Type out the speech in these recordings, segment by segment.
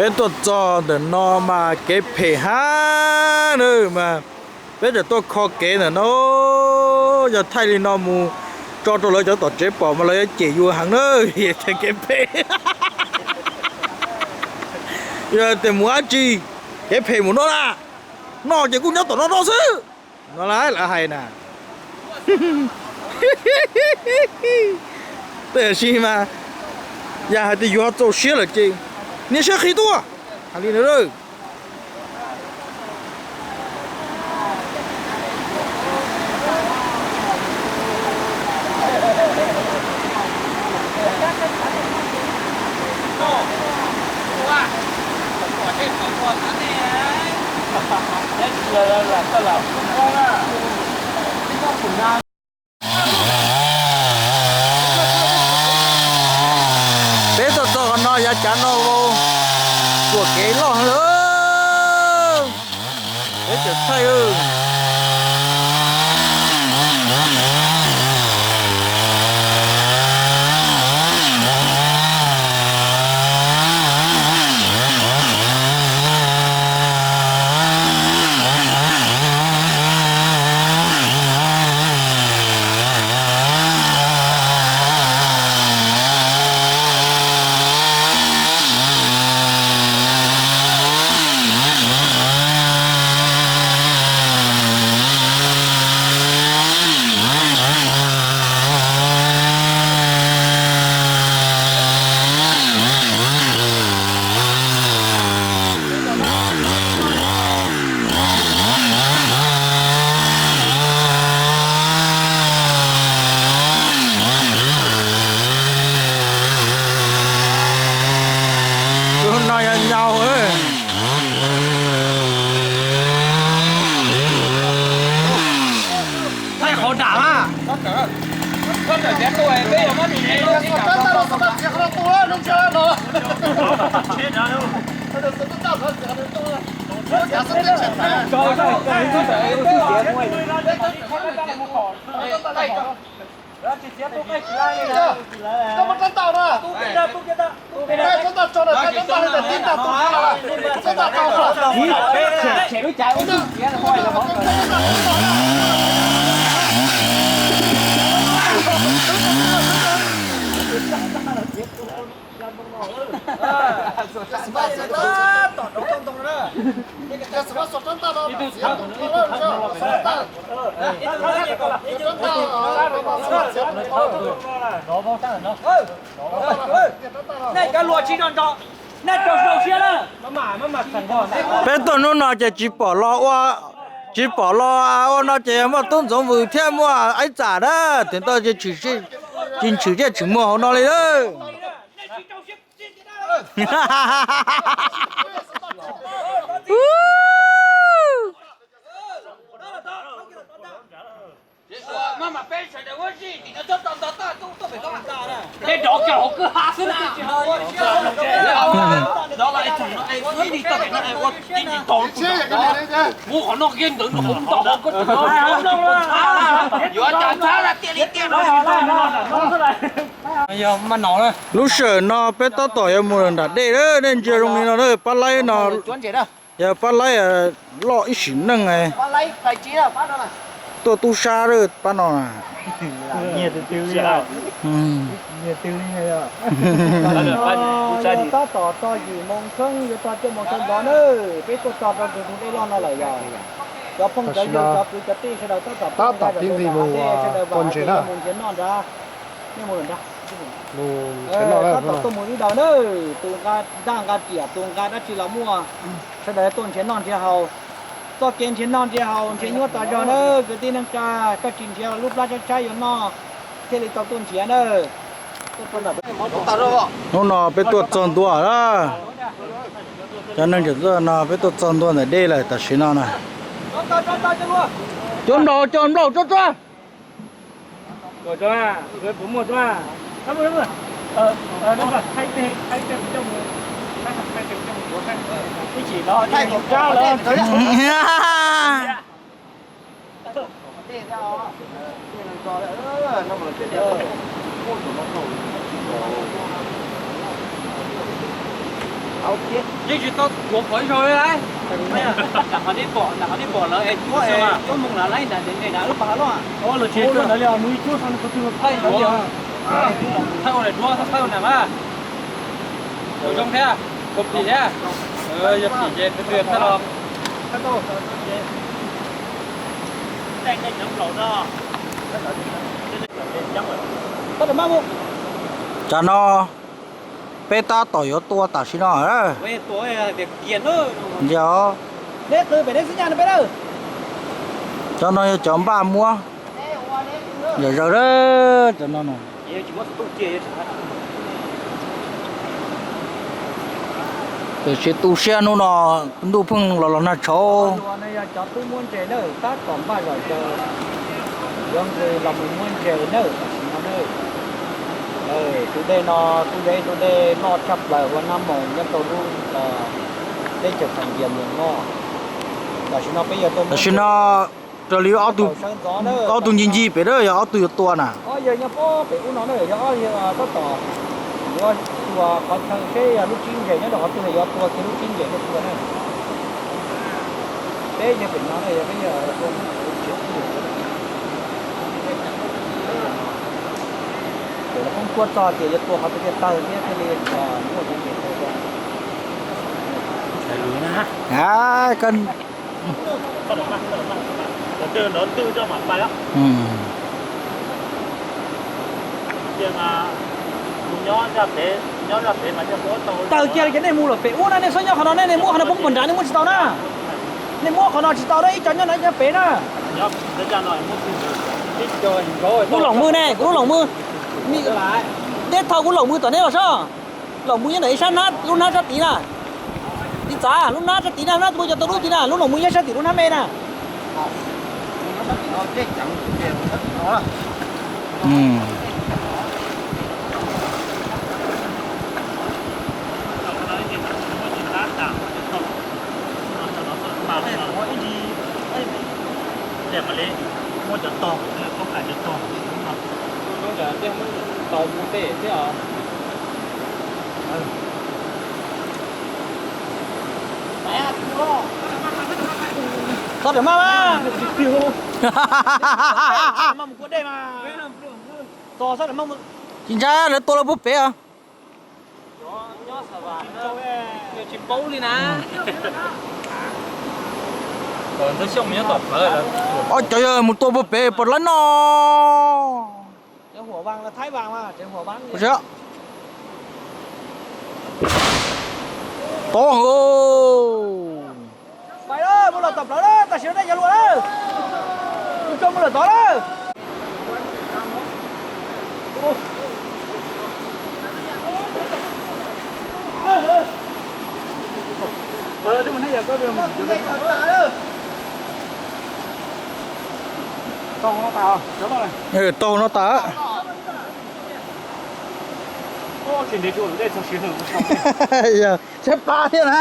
Peb tuaj txog ntawm no mas kev phem hab na mas, peb tseem tuaj kho kev ntawm no, yog thaij li no mus tso rau lawv cov tom tsev pom mas lawv yuav cem yus heev na, vim tias kev phem. Yog tias mus dab tsi, kev phem mus no na, no ces kuj nyob tom no no xwb. No lawv hais na. Tab sis mas yog hais tias yus ho txaus siab lawm ces niaj siab qhia tuaj. Hais li ntawd. Peb tuaj txog qhov no yav cav no, tuam kev loj heev lawm. Peb tseem thaij. Tus no yog nyaus. Thaij qhov dam mas. Nej cov hluas tsis nco ntsoov, nej rau siab na. Peb tuaj hnub no ces tsis pom los ua, tsis pom los ua no ces muaj tub ntxoov vwm thiab muaj ib txam na, tus ntawd tsis ntshwm thiab tsis muaj hauv no li lawm. Peb rov kiag hauv kwj ha xwb na. Muab qhov no kiag ntawd no, yuav cas txhab tiag li tiag no. Lub sij hawm no peb tab tom yuav mus nram dej na, nej ntsia zoo li no na, pab laib no yog pab laib loj ib sim neej. Tuaj tub sab pab no. Tab tom txog yim moo kheeb yuav txog cuaj moo sawv ntxov na, peb tuaj txog rau ntug ntug dej loj no lawm yog. Cov phooj cov ywg cov kwv cov tij sawv daws tab tom pib nqis mus nrhiav noj nrad. Nej mus lawm nrad. Tab tom tuaj mus ib daws na, tus nqa daj nqa riam tus nqa dab tsi los muaj, sawv daws tuaj nrhiav noj nrhiav haus. Txoj kev nrhiav noj nrhiav haus nrhiav nyuaj tas zog na, kwv tij neej tsa, koj tsis nrhiav lub plab tshaib tshaib yuav noj thiaj li tau tuaj nrhiav na. Hnub no peb tuaj txog ntua na, cov neeg tseem tuaj no peb tuaj txog ntua ntawm dej lawm tam sim no na. Cov nraud cov nplaum tsuag tsuag. Yeej tsis tau tuav qhov ib zaug li lauj. Nram qhov nej pom, nram qhov nej pom lawv es cuab, cuab moo lawv laib nram, nram lub pas hav loj. Lawv tsis cuab ntawd li os, mus ib cuab so nws tus twg thaij ua, thaij ua daim duab, thaij ua nram mas. Tus zoo thiab, tus phim thiab. Yog phim ces tus twg thaij los. Tsam no peb tab tom yuav tua tam sim no. Yog, cov no yog cov npaj muab, yog zaws cov no no. Tiam sis tu siab hnub no ntuj pheej los los nag tshauv. Cov tub muab ntses na, tab tom npaj zom zaws, yuav nqis los mus muab ntses na, tam sim no na. Tus dej no kuj yog ib tug dej loj tshaj plaws ua nab moos nyob rau lub teb chaws Phas Npias Moos no. Tam sim no peb yuav tuaj, tam sim no raws li ob tug, ob tug ncig ncig pem na, yog ob tug yuav tua na. Yawg nyob pob pem ub no na, yog ob yawg tab tom yuav xyuas qhov chaw seb yog lub tsib ntses nyob rau qhov twg, yuav tua kiag lub tsib ntses rau xyuas na. Peb yawg pem no na, yog peb yawg tua, ces lawv poob kuab txog tias yuav tua qhov twg thiaj tawg thiab thiaj li muaj cov ntses tau. Tawg kiag li ces nej mus lawm pem ub na, nej txhob nyob qhov no, nej, nej muab qhov no poob puag nrad nej muab tsis tau na. Nej muab qhov no tsis tau na, ib co nyob no ib co pem na. Kuv lub loos mws ne, kuv lub loos mws. Teb thaum kuv loos mws tom neb los soj. Loos mws nyob ntawm ib sab hnab, lub hnab sab tid na. Tib txav lub hnab sab tid na, hnab muaj cov tau lub tid na, lub loos mws nyob sab tim lub hnab me na. Muab cov tog, tog cov tog. Tau mus tej thiab os. Txhob rawm maj mas. Mus kua dej mas. Txog sab rawm maj. Tsis ntshai, lawv tua lawv puag pem os. Tsis paub li na. Ob cov yog mus tua puag pem puas laib no. Tod. Mus los tom plawv lawm, tam sim no nej yog luag lawm. Mus tso mus lawm tod lawm. Tau no tas. Tshaib plab thiab na.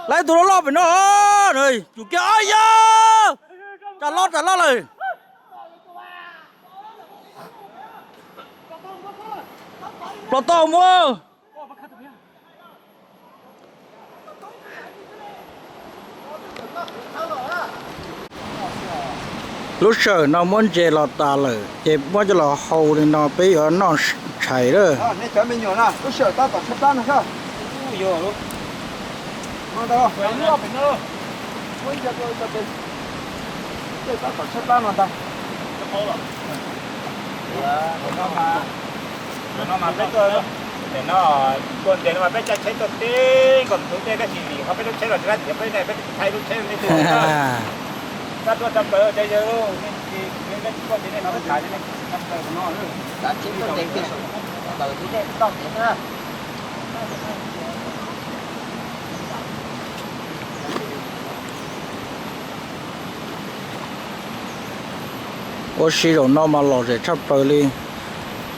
Laib tus loj loj pem no, tsum kiag, ob yawg, tsam loj tsam loj lawm. Plov tau mus. Lub sij hawm no muab ntses los tas lawm ces muab coj los hau li no peb yuav noj tshais lawm. Nej cov me nyuam na, lub sij hawm tab tom tshaib plab no xwb. Tej tab tom tshaib plab no ntag. Nim no mas peb tuaj, nim no tua ntses no mas peb caij tsheb tuaj tib nkaus tus tej, tab sis vim qhov peb lub tsheb los tsis lab tias peb ne, peb thaij lub tsheb nej tus. Tab tuaj tshaj plaws cov yawg, nej tsis tuaj ces nej no txhais nej tshaj plaws no. Ua si zaum no mas lom zem tshaj plaws li,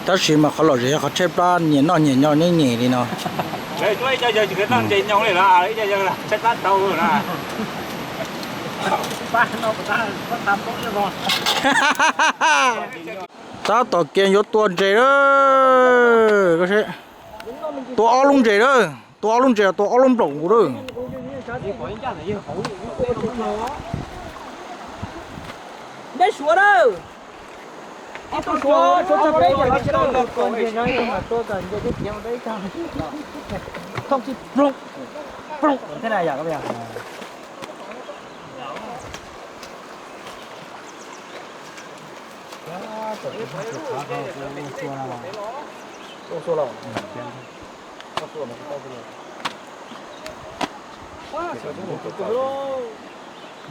tab sis mas qhov lom zem yog qhov tshaib plab nyias noj nyias nyo nyob nyem li no. Ib co yawg tsis noj ntses nyoos li los ib co yawg tshaib plab tau na. Tab tom kiag yuav tua ntses lawm. Tua ob lub ntses lawm, tua ob lub ntses, tua ob lub nplaum nkaus lawm.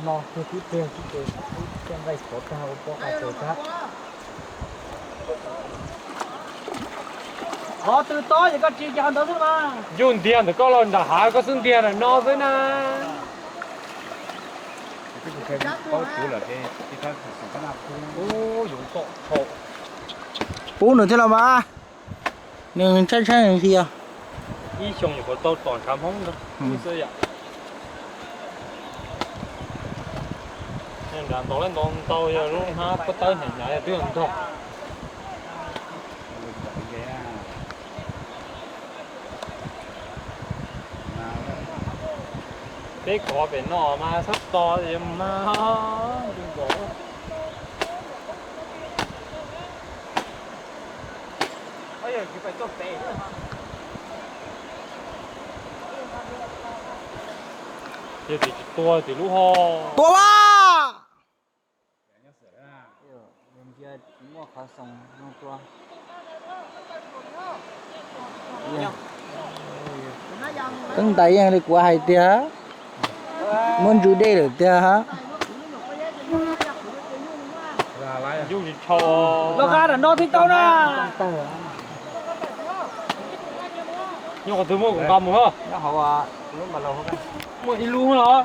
No, tib teg, tib teg, tib teg nqaij khov tag ua pob qa tsaws tag. Qhov twg tob ces koj tsis ces qhov ntawd xwb mas. Yus ntiag ntawm koj los nram hav, koj xub ntiag ntawm no xwb na. Pub nws thiaj los mas. Nws tshaib tshaib nws thiaj. Ib xyoo nyuam qhuav tau tom ntshav Hmoob ntag. Nram ntau lawm ntau ntau yog lub hnab pob tawb hnyav hnyav yog twb ntog. Peb kov pem no mas txhob tos mas. Yog tias tsis tua tim lub ho. Tua mas. Teeb ntais yeej li kuv hais tiag, muab ntsw dej lawm tiag. Los qa ram no thiaj tau na. Nyob qhov twg muaj kuv nqa mus na. Muaj ib lub los.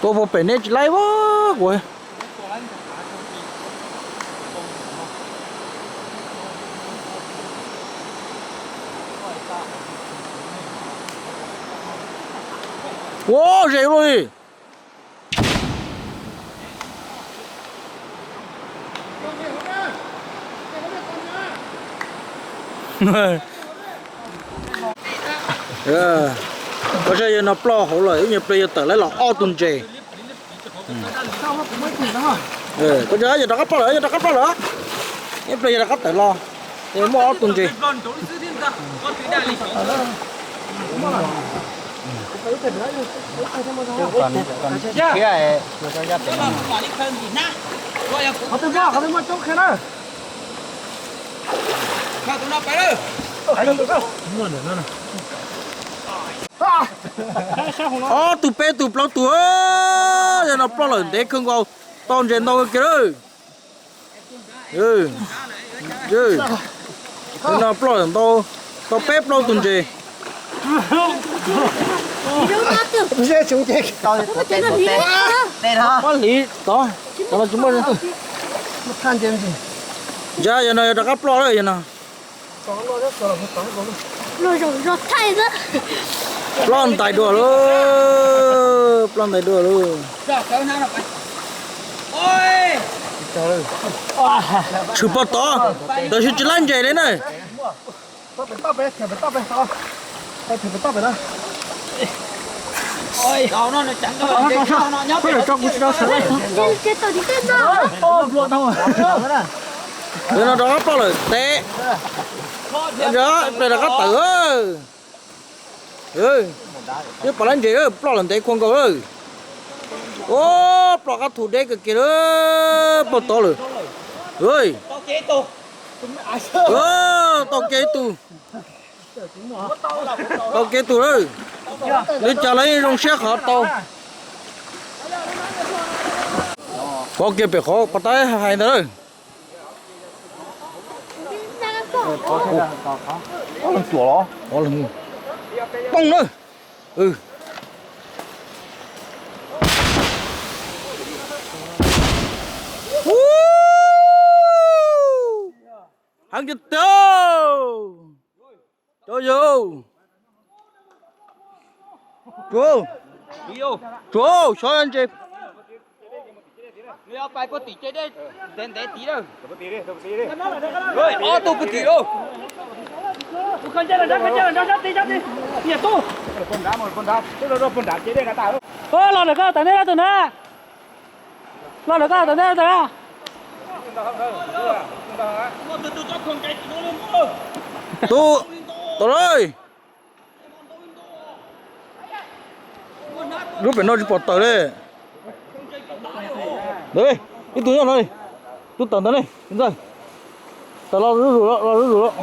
Tua puag pem neb tsis laib kuv. Ua ze luaj li. Koj saib yawg no ploj hauv lawm, ib nyuag pliag yuav tawm lawm los ob tug ntses. Koj saib yawg rov qab ploj lawm, yawg rov qab ploj lawm. Ib pliag yawg rov qab tawm los, muaj ob tug ntses. Ob tug peb tug plaub tug, yawg no ploj lawm ntev kawg nkaus, tau ntses ntau kawg kiag lawm. Yawg no ploj lawm ntau, tau peb plaub tug ntses. Pob hliv tod, cov no tsis muaj. Ntsia yawg no yog rov qab ploj lawm yawg no. Ploj ntais dua lawm, ploj ntais dua lawm. Tshwm pog tod, tab sis tsis laib ntses li na. Yawg no rov qab ploj lawm ntev. Ntsia, pliag rov qab tawm. Twb pom laib ntses, ploj lawm ntev khuag nkaus lawm. Ua, ploj qab thu deb kawg kiag lawm, pog tod lawm. Tau kev ib tug, tau kev ib tug lawm. Li cas lawv yeej zoo siab qhov tau. Pov kiag pem qhov pas tab hais ntawd lawm. Poob na. Heev tiag tiag. Cov yawg. Tsuav, tsuav, xyov ntse. Ob tug pw tim lauj. Los ntawm koj tam nej tus na. Los ntawm koj tam nej tus na. Tub, tau lawm. Lub pem no tsis pom tawm li. Ntawd, ib tug nyob no li. Tub tawm ntawd ne, ntxawg. Tawm los zuj zus los, los zuj zus los.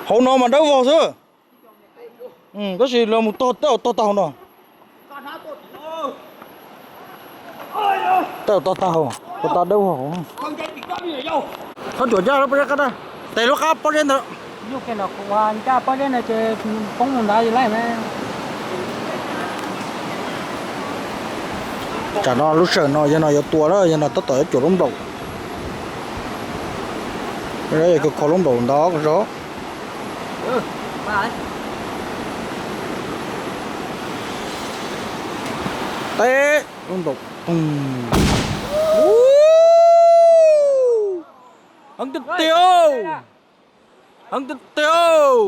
Hauv no mas dawb vog xwb. Tab sis los mus tog, tej zaum tog tag hauv no. Tej zaum tog tag hauv, tog tag dawb vog. Txhob cuam ncaj lub pob zeb qab na, tes lub qab pob zeb ntawd. Tsam no lub sij hawm no yog no yuav tua na, yog no tab tom yuav cuam lub nplaum. Yog kho lub nplaum ntawd zog. Teb lub nplaum. Heev tiag tiag. Heev tiag tiag.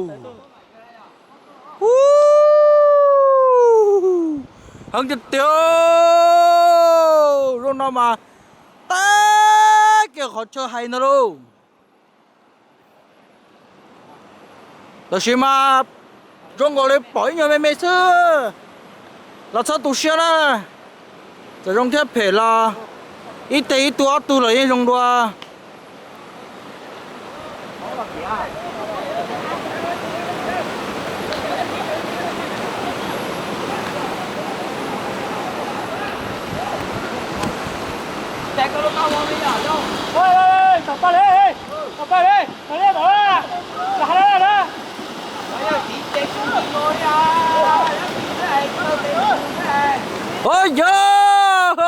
Heev tiag tiag. Zaum no mas teb kiag qhov chaw hais ntag lauj. Tab sis mas zoo nkaus li pom ib nyuag me me xwb, los txhob tu siab na. Txawm zoo thiab phem los ib teg ib tug ob tug los yeej zoo dua. Oj yog.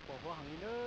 Pom huab heev li na.